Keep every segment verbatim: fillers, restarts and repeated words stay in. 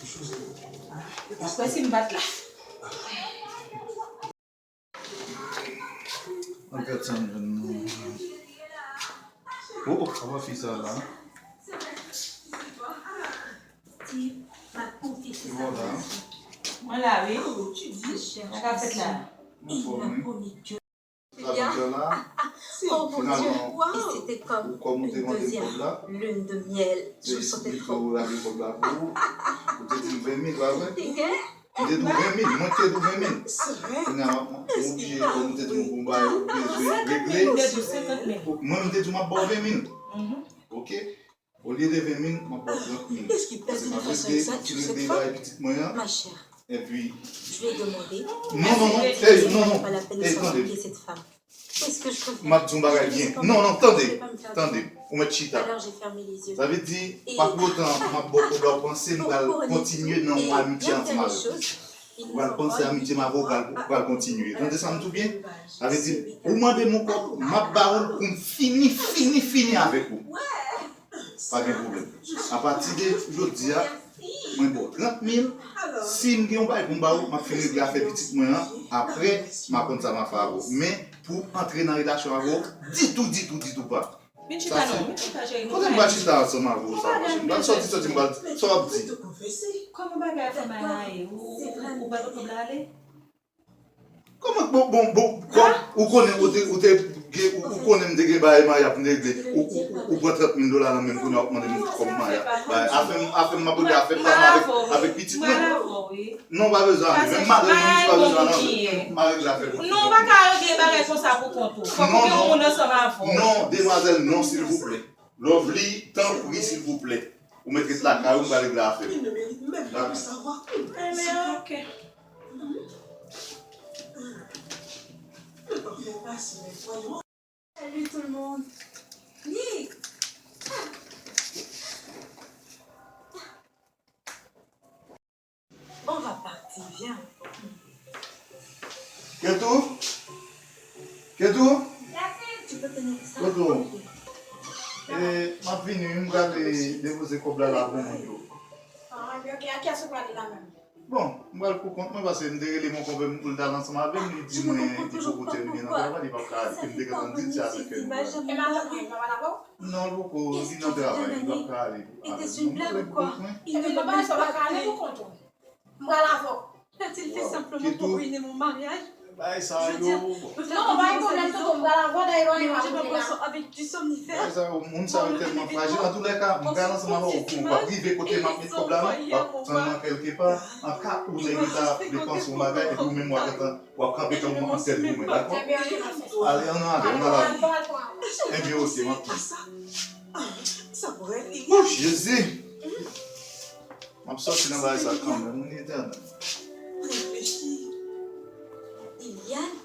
Apre si m pa t la. An gad sa m jwenn nan. Oh, oh, apa fi sa la? Voilà. Mwen la, wi. Sa k ap fèt la? Anfòm, wi. Sa vin fè la, finalman, ou kòm ou te mande kòb la, se li ke ou lage kòb la pou ou, ou te di l ven mil, pa vre? M te di w ven mil, mwen ki te di w ven mil. Kounye a, m oblije, kòm ou te di m pou m bay ou bezwen regle, mwen, m te di w m ap ba w ven mil. Oke? Olye de ven mil, m ap ba w trant mil. Paske m ap regle, m ap fin regle bagay pitit mwen an. Epi, non, non, non, ey, non, non, ey, tande. M ap di yon bagay byen. Non, non, tande, tande. Ou mèt chita. Sa vle di, pa pou otan, m ap ba w kòb la, ou panse m pral kontinye nan yon amitye ansanm avè w. Ou pral panse amitye m avè w pral, pral kontinye. Tande sa m di w byen? Sa vle di, ou mande m yon kòb, m ap ba w l pou m fini, fini, fini avèk ou. Pa gen pwoblèm. Apati de jodi a, mwen ba w trant mil. Si m gen yon bagay pou m ba ou, m ap fin regle afè pitit mwen an. Apre, m a konn sa m a fè avè w. Men, pou antre nan relasyon avè w, ditou, ditou, ditou pa. Vin chita non, vin chita cheri. Kote m pral chita ansanm avè w sa, monchè? M pral sòti, sòti, m pral, sa w ap di? Kòman bagay fanm la ye? Ou, ou, ou pa t kob la ale? Kòman, bon, bon, bon, kòm ou konnen ou te, ou te, ou, ou konnen m te gen bagay maryaj pou m te regle, ou, ou, ou, ou pran trant mil dola nan men m kounye a w ap mande m kòb maryaj. Afè m, afè m, m ap regle afè m avèk, avèk pitit mwen. Non, pa bezwen ale. Menm madanm mwen pa bezwen ale. M a regle afè m. Non, ou pa ka regle bagay konsa pou kont ou. Fòk ou gen yon moun ansanm avè w. Non, demwazèl, non, silvouplè. Lovely, tanpri, silvouplè. Ou mèt ret lakay ou, m pral regle afè m. Dakò. Enben, oke. Salut tout le monde. Nick! On va partir, viens. Ketou? Ketou? Tu peux tenir ça? Ketou. Ok. E, m ap vini, wi, m prale depoze kòb la la pou moun yo. Ah, ok, ok. A kiyès ou prale la menm? Bon, m pral pou kont mwen, paske m te rele mon konpè m pou l t al ansanm avè m, li di mwen li poko tèmine nan travay, li p ap ka ale. Epi m te gentan di l se avèk kè nou pral. E madanm mwen, li pa pale avè w? Non, l poko, li nan travay, li p ap ka ale avè m. Non, m pral pou kont mwen. Epi m pa pale sa w pa ka ale pou kont ou. M pral avè w. Lè ti l te senpleman pou rine mon maryaj. Bagay sa yo. Non, pa gen pwoblèm, tonton, m pral avè w, dayè, lè w rive, m ap rele la. Bagay sa yo, moun sa yo tèlman frajil. Antoulèka, m pral ansanm avè w pou w pa rive kote m ap met kòb la, non. W ap tann mwen kèlkepa, an ka ou nèg yo ta depanse yon bagay, epi ou menm w ap gentan, w ap kanpe tankou yon antèt goumen, dakò? Ale, ann ale, ann ale. Enben, oke, m ap tann. Wouch, Jezi! M ap sòti nan bagay sa kanmenm, wi, Letènèl. Reflechi. Eliane.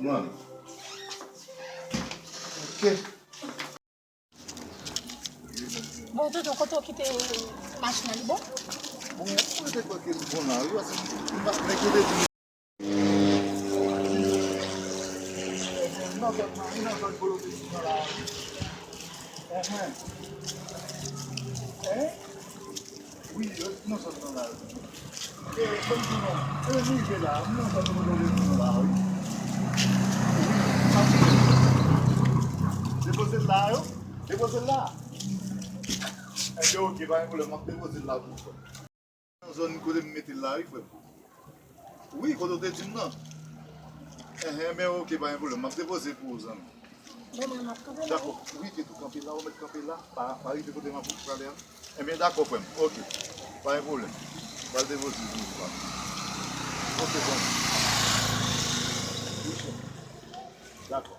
Mwen. Oke. Bon, tonton, kote w kite machin nan, li bon? Bon, mwen te kwè ke li bon la, wi, paske m pa, nèg yo te di m. Nan zòn nan, wi, nan zòn Bolo Petit nan la, wi. Enhen. Hein? Wi, yo nan zòn nan la, wi. E, ban m di w non, e, m rive la, m nan zòn Bolo Petit nan la, wi. Wi, m ap depoze l la, yo. Depoze l la. Enben, oke, pa gen pwoblèm, m ap depoze l la pou ou. Nan zòn kote m mete l la, wi, frè m. Wi, kote w te di m nan. Enhen, men oke, pa gen pwoblèm. M ap depoze pou ou, zanmi. Dakò. Wi, Ketou, kanpe la, ou mèt kanpe la. Pa, pa rive kote m ap prale a. Enben, dakò, frè m. Oke. Pa gen pwoblèm. M pral depoze l pou ou, pa. Oke, zanmi. Wi, chè. Dakò.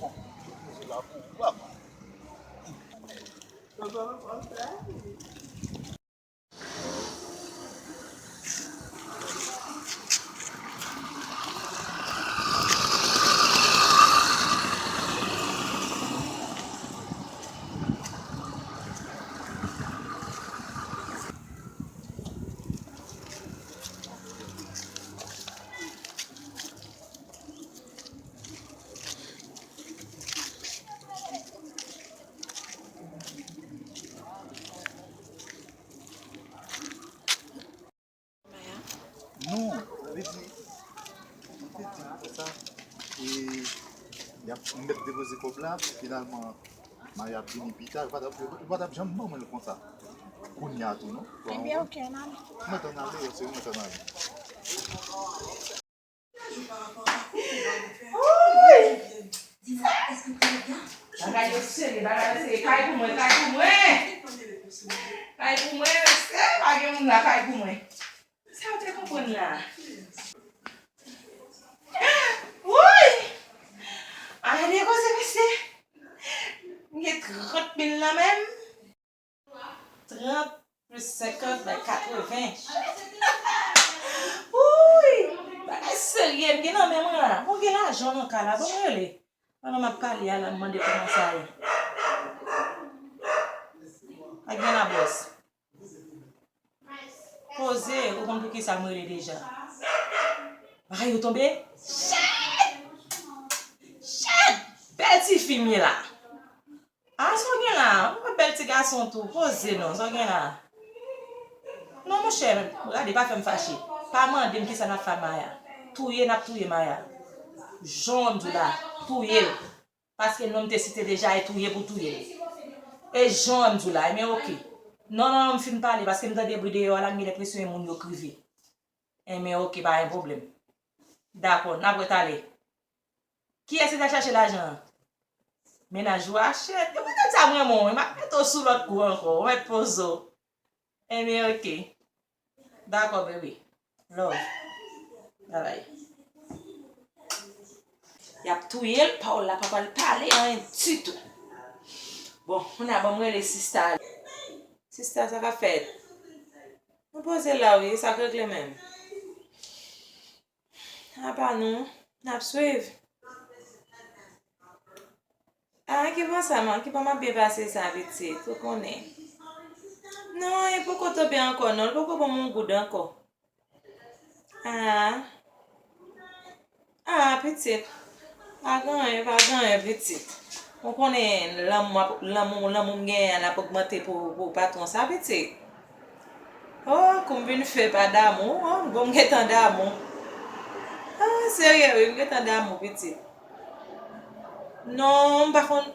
Bon, depoze l la pou ou, papa. M mèt depoze kòb la, finalman, Maya ap vini pita, yo pa t ap, yo pa t ap janm ban mwen l konsa. Kounye a tou, non. Ebyen, ok, n ale. Mwen tann ale, yo, se mwen tann ale. Wouy! Bagay yo serye, bagay yo serye. Kay pou mwen, kay pou mwen! Kay pou mwen, mesye, pa gen moun la, kay pou mwen. Sa w te konprann la? Wouy! Ay, de koze, mesye. M gen trant mil nan men m. Trant plis senkant bay katreven. Wouy! Bagay serye, m gen nan men mwen la. Bon, gen lajan nan kay la, bon, m rele. Pandan m ap pale a la, m mande kòman sa ye. Ak gen la bòs. Poze, ou konn pou ki sa m rele deja. Bagay yo tonbe? Shit! Shit! Bèl ti fi m ye la. Ah, sa w gen la? Ou wè bèl ti gason tou. Poze non, sa w gen la? Non, monchè, gade, pa fè m fache. Pa mande m kisa n ap fè a Maya. Touye n ap touye Maya. Jan w wè m di w la, touye l. Paske non m te site deja, e touye pou touye l. E jan w wè m di w la, enben oke. Non, non, non, m fin pale, paske m tande bri deyò a la, m gen lenpresyon e moun yo k rive. Enben oke, pa gen pwoblèm. Dakò, n ap retalè. Kiyès ki t al chache lajan an? Mennaj ou a? Shit, e poutèt sa m renmen w, wi, m ap mete w sou lòt kou ankò, w mèt poze w. Enben, oke. Dakò, bebe. Love. Babay. Y ap touye l, pawòl la pa pral pale anyen ditou. Bon, kounye a ban m rele sista. Sista, sa k ap fèt? Nou poze la, wi, sa k regle menm? Apa nou, n ap swiv. Ah, ki bon sa, man, ki bon m ap byen pase sa, pitit, ou konnen. Non, li poko tonbe ankò, non, li poko ban m yon goud ankò. Ah, ah, pitit, pa gen anyen, pa gen anyen, pitit. Ou konnen lanmou, ap- lanmou, lanmou m genyen an ap ogmante pou, pou patwon sa, pitit. Oh, kou m vin fè pa damou, oh, bon, m gentan damou. Ah, serye, wi, m gentan damou, pitit. Non, m pa konn,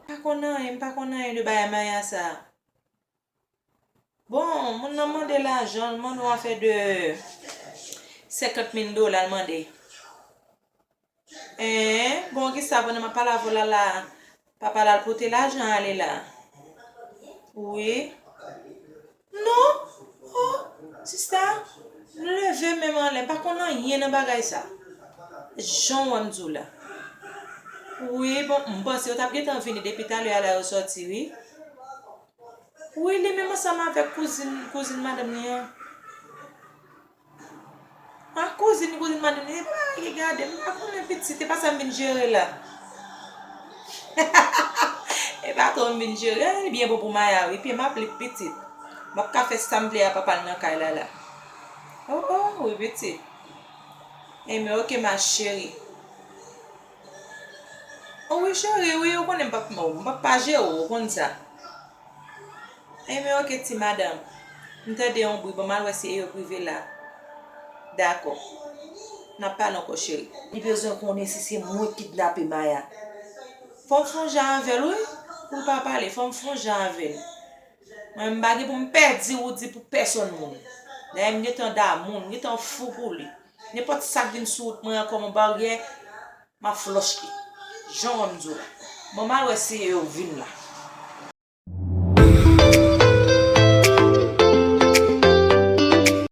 pa konn anyen, m pa konn anyen de bagay Maya sa. Bon, moun nan mande lajan, l mande yon afè de senkant mil dola, l mande. Hein, bon, kisa, pandan m ap pale avè w la, la, papa l al pote lajan ale la? Wi. Non. Oh, sista, m leve men m anlè, m pa konn anyen nan bagay sa. Jan w wè m di w la. Wi, bon, m panse yo t ap gentan vini depi talè a la yo sòti, wi. Wi, li menm ansanm avèk kouzin, kouzin madanm li an. A kouzin, kouzin madanm li, e pa li gade m, m pa konnen pitit, e pa sa m vin jere la. E pa twò m vin jere, e byen bon pou Maya, wi, pye m ap li pitit. M ap ka fè sa m vle a papa l nan kay la la. Oh, oh, wi, pitit. Enben, oke, ma chérie. Oh, wi, cheri, wi, ou konnen m p ap, m p ap pa jere w, ou konn sa. Enben, oke, ti madanm. M tande yon bri, ban m al wè si e yo k rive la. Dakò. N ap pale ankò, cheri. Li bezwen konnen si se mwen k kidnape Maya. Fò m fè yon jan avè l, wi. Pou l pa pale, fò m fè yon jan avè l. Mwen, m pa gen pou m pèdi Roody pou pèsonn moun. Dayè, m gentan damou l, m gentan fou pou li. Nenpòt sa k vin sou wout mwen an kòm yon baryè, m ap flòch li. Jan w wè m di w la. Bon, m al wè si e yo vin la.